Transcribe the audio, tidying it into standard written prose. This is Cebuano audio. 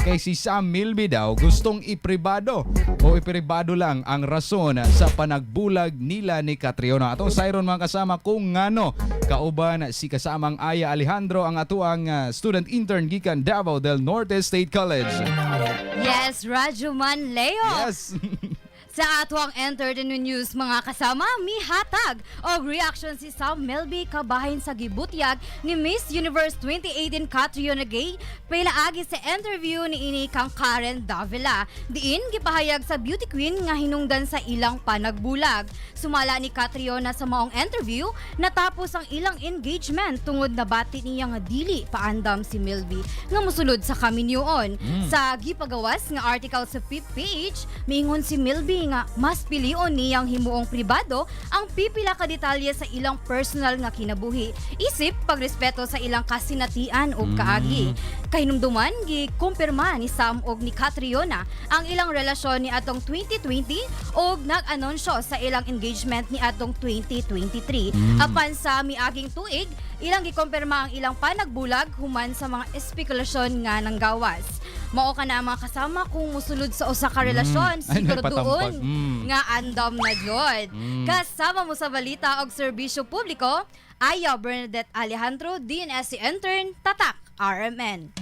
Kay si Sam Milby daw gustong ipribado o ipribado lang ang rason sa panagbulag nila ni Catriona. Atong sayron, mga kasama, kung ngano kauban si kasamang Aya Alejandro, ang atuang student intern gikan Davao del Norte State College. Yes, Rajuman Leo. Yes. Sa atuang entertainment news, mga kasama, mihatag og reaction si Sam Milby kabahin sa gibutyag ni Miss Universe 2018 Catriona Gay pinaagi sa interview ni ini kang Karen Davila. Diin gipahayag sa beauty queen nga hinungdan sa ilang panagbulag. Sumala ni Catriona sa maong interview, natapos ang ilang engagement tungod nabati niya nga dili paandam si Milby nga mosulod sa kaminyoon. Sa gipagawas nga article sa PH, miingon si Milby nga mas pilion niyang himuong pribado ang pipila ka detalye sa ilang personal nga kinabuhi isip pagrespeto sa ilang kasinatian ug kaagi. Kahinumduman, gikumpirma ni Sam og ni Catriona ang ilang relasyon ni atong 2020 ug nag-anunsyo sa ilang engagement ni atong 2023. Apan sa miaging tuig, ilang gikumpirma ang ilang panagbulag human sa mga espekulasyon nga nanggawas. Mao kana, mga kasama, kung musulod sa usa ka relasyon, Ay, siguro nagpatampag. doon nga andam na jud. Kasama mo sa balita og serbisyo publiko, Aya Bernadette Alejandro, DNSC Intern, Tatak, RMN.